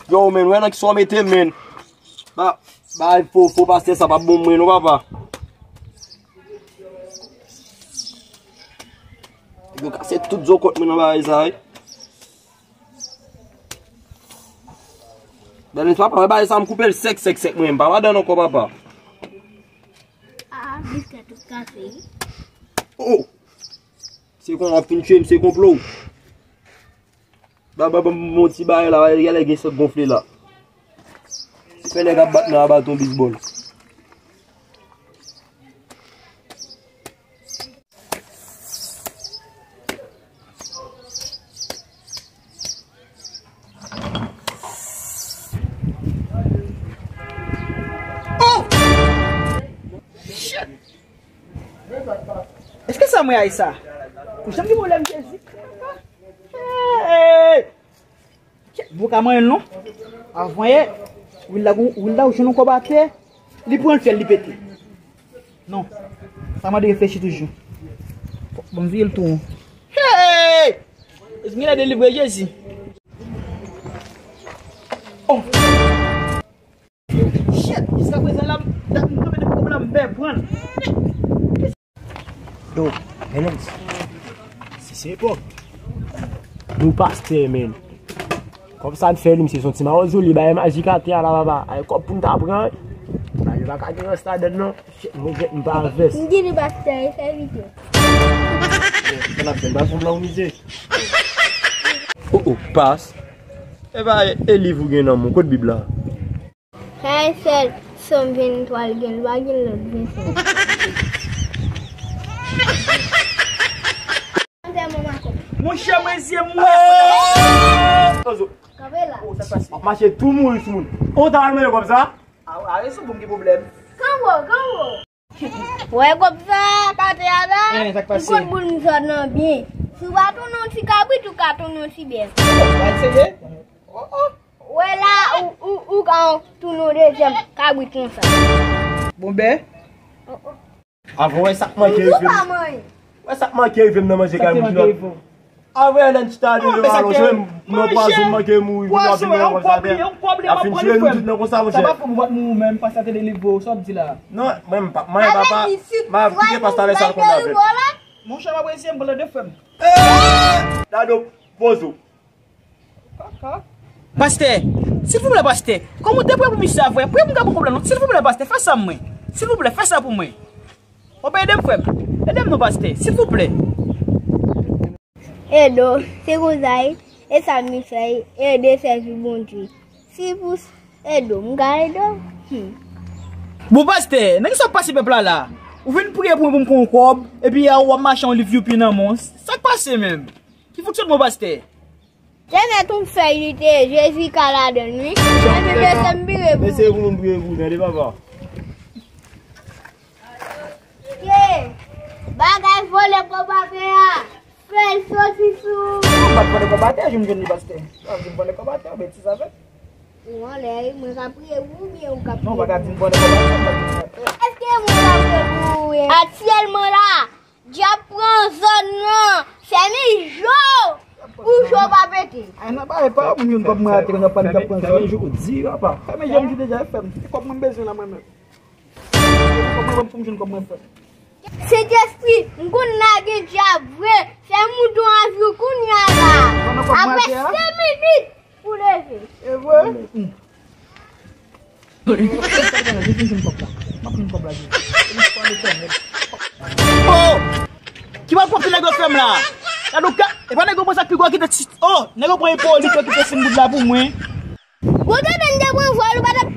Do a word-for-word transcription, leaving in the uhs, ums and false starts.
Yo, men, wè nan kisa w mete m, men. Ba, ba, fo, fo pastè sa p ap bon mwen, non, papa. Yo kase tout zo kont mwen nan bagay sa, wi. Bèlens, papa, wè bagay sa, m koupe l sèk, sèk, sèk, mwen, m pa madanm ankò, papa. Ah, biskèt tout kase, wi. Oh! Se kon w ap fin tchwe m, se konplo. Ba, ba, ba, bon ti bagay la, genlè gen sant gonfle la. Se fè nèg ap bat nan a baton bisbòl. Oh! Shit! Èske sa mwen ay sa? Pou jan m gen pwoblèm Jezi. Hey! Ou ka manyen l non. Avan yè, Wilda, Wilda ou jwenn yon kòb atè, li pran l fè l, li pete. Non. Sa mande reflechi toujou. Bon, m vire l tou. Hey! Èske m gen lè delivre Jezi? Oh! Shit, jiska prezan la, dat m kanpe depi kòb la m bè pran l. Yo, Bèlens. Si se epòk. Nou pastè, men. Kòb sa n fè li, misye se yon ti mawòzo, li bay majik atè a la, papa. Ay, kòb pou n ta pran, wi. Bagay yo pa ka gen rès ladann, non. Shit, mwen jet m pa vès. M di li pastè, e sèvitè. Sa n ap fè, n pa sanble yon mizè. Oh, oh, pas. E pa e liv ou gen nan men w, kot Bib la? Sa e sèl Sòm venntwa l gen, l pa gen lòt vèsè. Monchè, mwen zye m wè. Kanpe la. W ap mache tou mouri sou moun. Ou ta al mande kòb sa? A, a, e sou pou m gen pwoblèm. Kango, kango. Wè kòb sa, kate a la. Eh, sa k pase? M konn pou m sòt nan byen. Si w pa tounen yon ti kabrit, ou ka tounen yon ti bèf. Ou al serye? Oh, oh. Wè la, ou, ou, ou ka tounen yon dezyèm kabrit konsa. Bon, bè. Oh, oh. Avan, wè sa k manke rive m. Ou pa manyen. Wè sa k manke rive m nan manje kay moun ki lòt. Avè lè n chita devan alonje m, nan pwazon m manke mouri, vin ap vin nan konsa, bè. Y ap fin tire nou tout nan konsa, monchè. Sa pa fòm ou pa t mouri menm, pastè te delivre w, sa w ap di la? Non, mwen, m pa, mwen, papa, m ap kite pastè avè sa l konn avè. Monchè, m ap eseye m pran de frè m. Dado, pozo. Pastè, silvouplè, pastè, kòm ou te prè pou misye a vre, prè pou m ka pran kòb la non, silvouplè, pastè, fè sa mwen. Silvouplè, fè sa pou mwen. Ou pa ede m, frè m. Ede m non, pastè, silvouplè. Edo, se konsa wi, e sa m vin fè wi, ede sèvi Bondye. Si pou s-, Edo, m ka ede w? Hmm. Bon, pastè, nan kisa w ap pase pèp la la? Ou vin priye pou mwen pou m pran yon kòb, epi a w ap mache yon liv youpi nan men w. Sa k pase menm? Ki fout sot mwen, pastè? Te mèt yon fèy li te ye, Jezi ka ladann wi. Epi mesye m vire pou ou. Mesye pou nou priye pou ou, tande papa. Ke bagay vòlè kòb atè a, fè l soti sou. M pa t vòlè kòb atè, jwenn jwenn li pastè. M pa t vòlè kòb atè, betiz avè. Ou anlè, mwen ka priye pou ou, oubyen ou ka priye pou mwen? Non, ou pa ka di m vòlè kòb atè, m pa t vòlè kòb atè. Èske mwen ka priye pou ou wi? Aktyèlman la, dyab pran zòn nan, fèmen je w pou je w pa pete. Ay, nan bagay pa yo, moun jwenn kòb mwen atè, nan pran, dyab pran zòn. Fèmen je w, di papa. Fèmen je m di deja, fè m. Se kòb mwen bezwen la, mwen menm. Kòb mwen, pou m jwenn kòb mwen fè. Sentespri, m konn lage dyab vre. Fè mouton a vi w kounye a la. Apre senk minit, ou leve. E vre? Oh! Ki bal pwòpte nèg yo fè m la? Gade w ka, e pa nèg yo pran sa k pi gwo ki te ti, oh, nèg yo pran epolit yo ki te sin bout la pou mwen. Bon, tande m te pran vòl, ou pa t ap